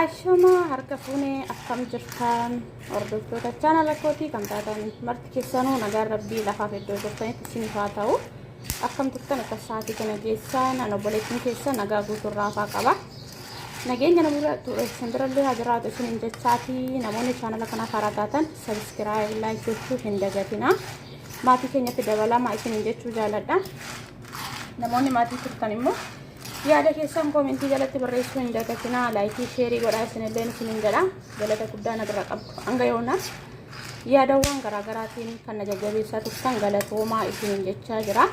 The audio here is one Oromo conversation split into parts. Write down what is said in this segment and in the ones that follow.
Ashama harka fuunee akkam jirtan hordoftoota chaanala kootii kan taatan marti keessanuu nagaan rabbii lafaaf iddoo jirtanitti isiniif haa ta'u. Akkam turtan akka sa'aatii kana geessan an obboleettiin keessa nagaa guutuun raafaa qaba. Nageenya na bira ture isin birallee haa jiraatu isiniin jechaati namoonni chaanala kanaaf haaraa taatan sabiskiraayib laayik gochuu hin dagatina. Maatii keenyatti dabalamaa isiniin jechuu jaaladha. Namoonni maatii turtan immoo Yaada keessan koomentii jalatti barreessuu hin dagatinaa. Laayikii, sheerii godhaa isinilleen isinin jedha. Galata guddaa na bira qabdu. Hanga yoona yaadawwan garaagaraatiin kan na jajjabeessaa turtan galatoomaa isinin jechaa jira.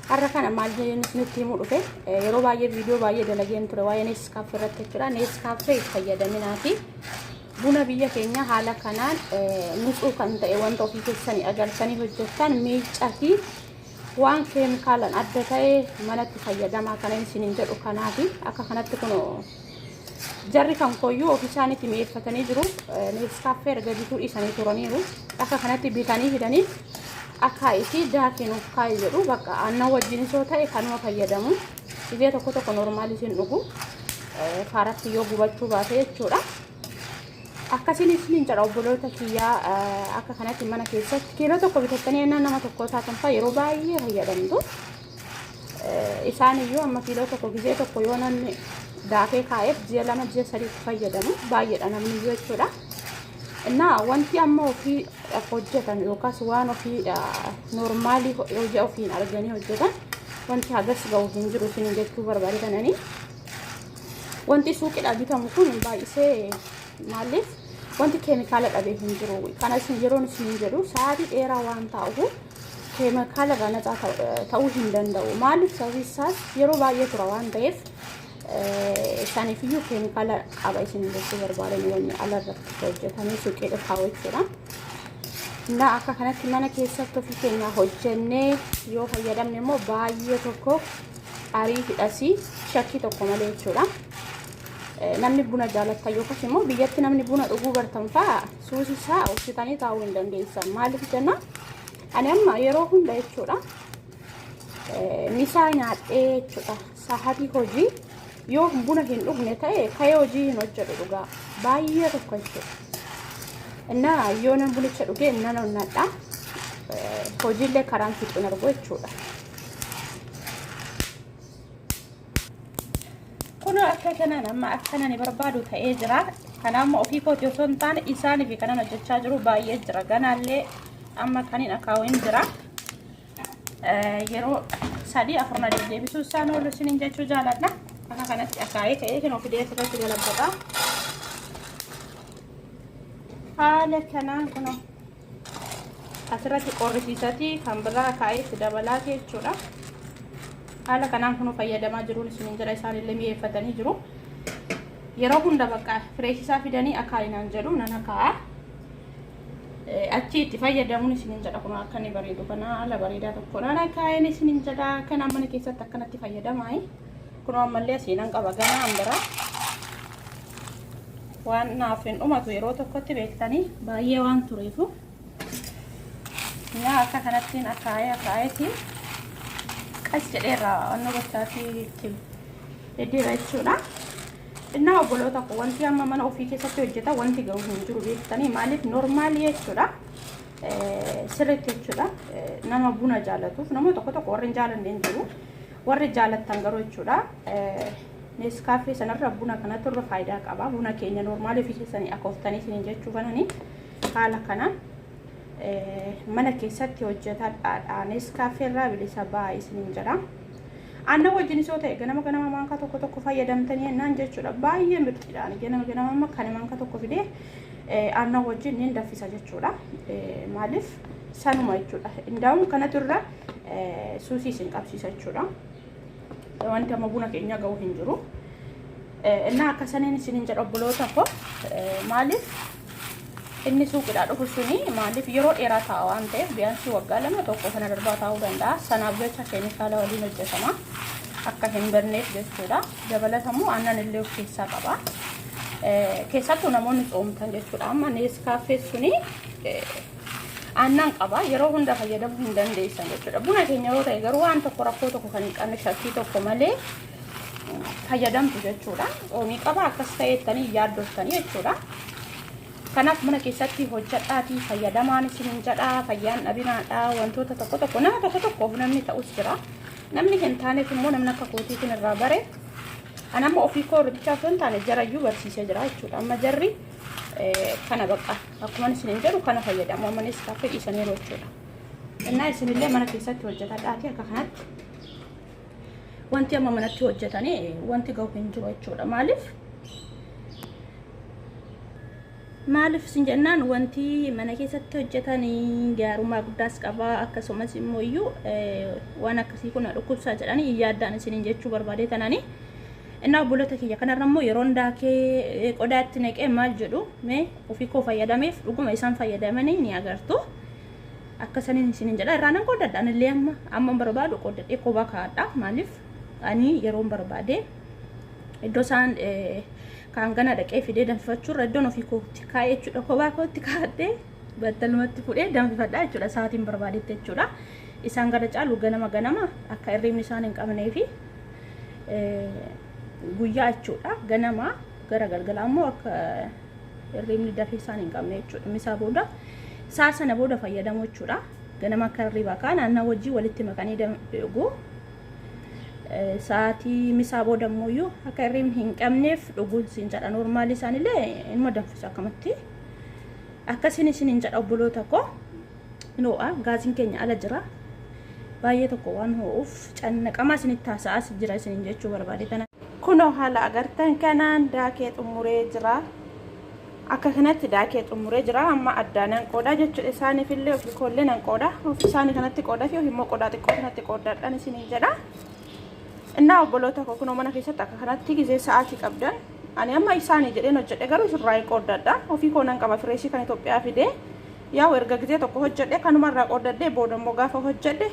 Har'a kana maal jedheen isinitti himuu dhufe yeroo baay'ee viidiyoo baay'ee dalageen ture waa'ee Neeskaaffee irratti jechuudha. Neeskaaffee itti fayyadaminaati. Buna biyya keenya haala kanaan nutsuu kan ta'e wanta ofii keessanii agartanii hojjettan miiccatii Waan keemikaalan adda ta'e manatti fayyadamaa kanan isiniin jedhu kanaafi akka kanatti kun jarri kan koyyuu ofii isaaniitti mi'eeffatanii jiru. Neeskaaffee erga bituu dhiisanii turaniiru. Akka kanatti bitanii fidanii akka itti daakii nuuf kaa'i jedhu bakka aannan wajjin isoo ta'e kanuma fayyadamu. Gizee tokko tokko normaal isin dhugu. Faaratti yoo gubachuu baate jechuudha. Akkasiin isiniin jedha obboloota kiyyaa akka kanatti mana keessatti kiiloo tokko bitattanii ennaa nama tokko taatan fa'a yeroo baay'ee fayyadamtu. Isaan iyyuu amma kiiloo tokko gizee tokko yoo namni daakee kaa'eef ji'a 2 ji'a sadiitti fayyadamu baay'eedha namni iyyuu jechuudha. Innaa wanti amma ofii hojjetan yookaas waan ofii noormaalii hojii ofiin arganii hojjetan wanti hagas ga'u hin jiru isiniin jechuu barbaade kananii. Wanti suuqiidhaa bitamu kun baay'isee maaliif wanti keemikaala dhabee hin jiru. Kana isin yeroon isin jedhu sa'aatii dheeraa waan taa'uuf keemikaala irraa natsaa ta'uu hin danda'u. Maaliif sababii isaas yeroo baay'ee tura waan ta'eef saniifiyyuu keemikaala qaba isin jechuu barbaadan wanni ala irratti hojjetamee suuqii dhufaa jechuudha. Innaa akka kanatti mana keessatti ofii keenya hojjennee yoo fayyadamne immoo baay'ee tokko ariifidhasi shakkii tokko malee jechuudha. Namni buna jaalattan yookaas immoo biyyatti namni buna dhuguu bartan fa'aa suusi isaa obsitanii taa'uu hin dandeessan. Maaliif jenna? Ani amma yeroo hunda jechuudha misaa nyaadhee jechuudha sa'aatii hojii yoo buna hin dhugne ta'e ka'ee hojii hin hojjedhu dhugaa baay'ee tokko jechuudha. Innaa yoo nan bunicha dhugee nan onnadha. Hojiillee karaan fixu hin argu jechuudha. Kun akka kanaan amma akka nani barbaadu ta'ee jira. Kana amma ofii kooti osoo hin taane isaanii fi kanan hojjechaa jiru baay'ee jira. Ganaallee amma kanin akaawin jira. Yeroo sadii afur na deddeebisuu isaan oolu isiniin jechuu jaaladha. Akka kanatti akaayee ka'ee kan ofii asirratti galabbata. Haala kanaan kunoo asirratti qorrisiisatii kan biraa kaa'ee itti dabalaati jechuudha. Haala kanaan kun fayyadamaa jiruun isiniin jedha isaanillee mi'eeffatanii jiru. Yeroo hunda bakka fireeshisaa fidanii akaayinaan jedhu nan akaa'a. Achi itti fayyadamuun isiniin jedha kun akka inni bareedu kana haala bareedaa tokkodhaan akaayeen isiniin jedha. Kanaan mana keessatti akkanatti fayyadamaa. Kun ammallee asii nan qaba ganaa an biraa. Waan naaf hin dhumatu yeroo tokkotti beektanii baay'ee waan tureefu. Naa akka kanattiin akaayee akaayeeti qas jedheerra onnoo gochaatii itti diddiira jechuudha. Innaa obboloota koo wanti amma mana ofii keessatti hojjeta wanti ga'u hin jiru beektanii maaliif noormaalii jechuudha. Sirriitti jechuudha. Nama buna jaalatuuf nama tokko tokko warri hin jaalanne hin jiru. Warri jaalattan garuu jechuudha. Neeskaaffee sanarra buna kanatu irra faayidaa qaba. Buna keenya noormaalii ofii keessanii akooftanii isiniin jechuu bananii haala kanaan mana keessatti hojjetadhaadha. Neeskaaffee irraa bilisa ba'aa isiniin jedha. Aannan wajjin isoo ta'e ganama ganama maankaa tokko tokko fayyadamtanii jennaan jechuudha. Baay'ee mirxiidha. Ganama ganama amma kan maankaa tokko fidee aannan wajjin niin danfisa jechuudha. Maaliif sanuma jechuudha. Indaa'uun kanatu irra suusii isin qabsiisa jechuudha. Wanti amma buna keenya ga'u hin jiru. Innaa akka saniin isiniin jedha obboloota koo maaliif inni suuqidhaa dhufu suni maaliif yeroo dheeraa taa'a waan ta'eef biyaansii waggaa 2 tokko kana darbaa taa'uu danda'a. Sanaaf jecha keemikaala waliin hojjetama akka hin badneef jechuudha. Dabalatamuu aannan illee of keessaa qaba. Keessattuu namoonni tsoomtan jechuudha. Amma neeskaaffee suni aannan qaba yeroo hunda fayyadamuu hin dandeessan jechuudha. Buna keenya yoo ta'e garuu waan tokko rakkoo tokko kan hin qabne shakkii tokko malee Fayyadamtu jechuudha. Xoomii qaba akkas ta'eettanii yaaddoftanii jechuudha. Kanaaf mana keessatti hojjedhaatii fayyadamaan isinin jedha. Fayyaan dhabinaadha. Wantoota tokko tokko nama tokko tokkoof namni ta'us jira. Namni hin taaneef immoo namni akka kootii kun irraa bare. An amma ofii koo bichaa osoo hin taane jarayyuu barsiisee jira jechuudha. Amma jarri kana bakka akkuma isinin jedhu kana fayyadamu. Amma Nescafe dhiisaniiru jechuudha. Innaa isinillee mana keessatti hojjetadhaatii akka kanatti wanti amma manatti hojjetanii wanti gahu hin jiru jechuudha. Maaliif? Maaliif isin jennaan, wanti mana keessatti hojjetanii gaarummaa guddaas qaba, akkasumas immoo iyyuu waan akkasii kun dhukkubsaa jedhanii hin yaaddaan isiniin jechuu barbaade tananii. Innaa obboloota kiyya, kanarra immoo yeroon daakee qodaatti naqee maal jedhu mee ofii koo fayyadameef dhuguma isaan fayyadamanii ni agartu. Akka saniin isiniin jedha, irraa nan qoodadha. Anillee amma amma barbaadu qoodadhee kophaa kaa'adha. Maaliif, ani yeroon barbaade iddoo isaan kaan gana dhaqee fidee danfifachuurra iddoon ofii kootti kaa'ee jechuudha. Kophaa kootti kaa'adhee battalumatti fudhee danfifadha jechuudha, sa'aatiin barbaadetti jechuudha. Isaan gara caalu ganama ganama akka hirribni isaan hin qabnee fi guyyaa jechuudha. Ganama gara galgala ammoo akka hirribni dafee isaan hin qabne jechuudha. Misaa booda, sa'a sana booda fayyadamu jechuudha. Ganama akka hirribaa kaan aannan wajjin walitti makanii dhugu. Sa'aatii misaa booda immoo akka hirribni hin qabneef dhuguun siin jedha. Normal isaanillee ilma danfisu akkamatti. Akkasiin isiniin jedha, obboloota koo. Ho'a gaaziin keenya ala jira. Baay'ee tokko waan ho'uuf cannaqamaa isinitti haasa'aas jira isiniin jechuu barbaade tana. Kunoo haala agartan kanaan daakee xumuree jira. Akka kanatti daakee xumuree jira. Amma addaa nan qoodaa jechuudha. Isaaniif illee ofii koollee nan qooda. Ofii isaanii kanatti qoodaa fi ofii immoo qodaa xiqqoo kanatti qoodadhaan isiniin jedha. Innaa obboloota koo, kunoo mana keessatti akka kanatti gizee sa'aatii qabdan. Ani amma isaanii jedheen hojjedhe, garuu isirraa qooddadha. Ofii koo nan qaba fresh kan Itoophiyaa fidee. Yaa'u erga gizee tokko hojjedhe kanumarraa qooddadhee booda immoo gaafa hojjedhe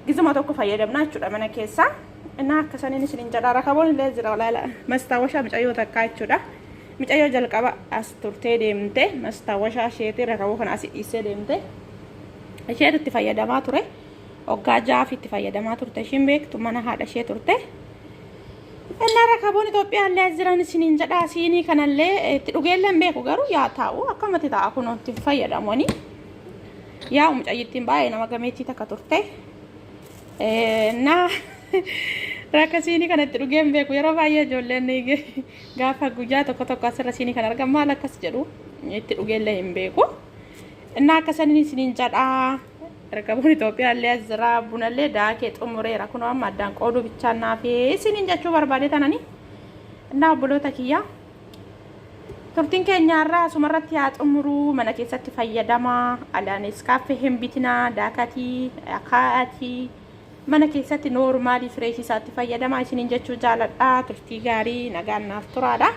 gizuma tokko fayyadamna jechuudha mana keessaa. Innaa akka saniin isiniin jedha, rakaboon illee jira olaala mastaawashaa mucayyoo takkaa jechuudha. Mucayyoo jalqaba as turtee deemte mastaawashaa isheetii rakaboo kana asii dhiissee deemte. Isheetu itti fayyadamaa ture. Waggaa 6f itti fayyadamaa turte, ishiin beektu mana haadha ishee turte. Innaa rakaboon Itoophiyaa illee as jiran isiniin jedha. Siinii kanallee itti dhugeellee hin beeku, garuu yaa taa'u akkamatti ta'a kunoo itti fayyadamanii. Yaa mucayyittiin baay'ee nama gameettii takka turte. Na rakka siinii kana itti dhugee hin beeku. Yeroo baay'ee ijoolleen gaafa guyyaa tokko tokko asirra siinii kana argan maal akkas jedhu, itti dhugeellee hin beeku. Innaa akka saniin isiniin jedha. Rakaboon Itoophiyaa illee as jira. Bunallee daakee xumureera. Kunoo amma addaan qooduu bichaan naafee isiniin jechuu barbaade tanani. Innaa obboloota kiyyaa. Turtiin keenya irraa asumarratti haa xumuruu. Mana keessatti fayyadamaa. Alaa Nescafe hin bitinaa. Daakatii, akaa'atii. Mana keessatti normal fresh isaatti fayyadamaa isiniin jechuu jaaladha. Turtii gaarii, nagaan naaf turaadha.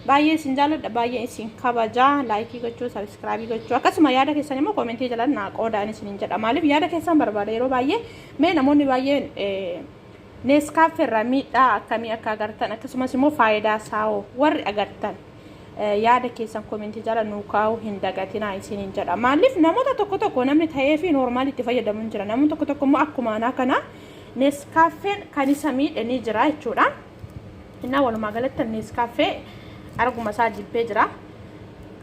Baay'ee isin jaaladha, baay'ee isin kabajaa. Like gochuu, subscribe gochuu, akkasuma yaada keessan immoo comment jalaan naa qoodaan isiniin jedha. Maaliif, yaada keessan barbaada yeroo baay'ee. Mee namoonni baay'een Nescafe irraa miidhaa akkamii akka agartan, akkasumas immoo faayidaa saawoo warri agartan, yaada keessan comment jala nuu kaa'uu hin dagatinaa isiniin jedha. Maaliif, namoota tokko tokko namni ta'ee fi normal itti fayyadamu hin jira. Namni tokko tokko immoo akkuma anaa kana Nescafeen kan isa miidhe ni jira jechuudha. Innaa walumaa galatti Nescafe arguma isaa jibbee jira.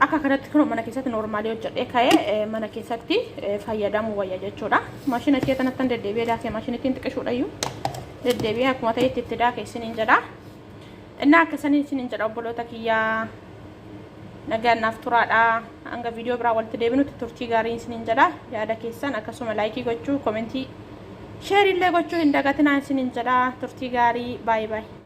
Akka kanatti kun mana keessatti normal hojjedhee ka'ee mana keessatti fayyadamuu wayya jechuudha. Maashina kee kanatti deddeebi'ee daakee maashinittiin xiqqishuudhayyuu deddeebi'ee akkuma ta'etti itti daakee isiniin jedha. Innaa akka saniin isiniin jedha, obboloota kiyyaa, nagaan naaf turaadha. Hanga viidiyoo biraa walitti deebinutti turtii gaarii isiniin jedha. Yaada keessan akkasuma like gochuu, comment, share illee gochuu hin dagatinaa isiniin jedha. Turtii gaarii, baay'ee baay'ee.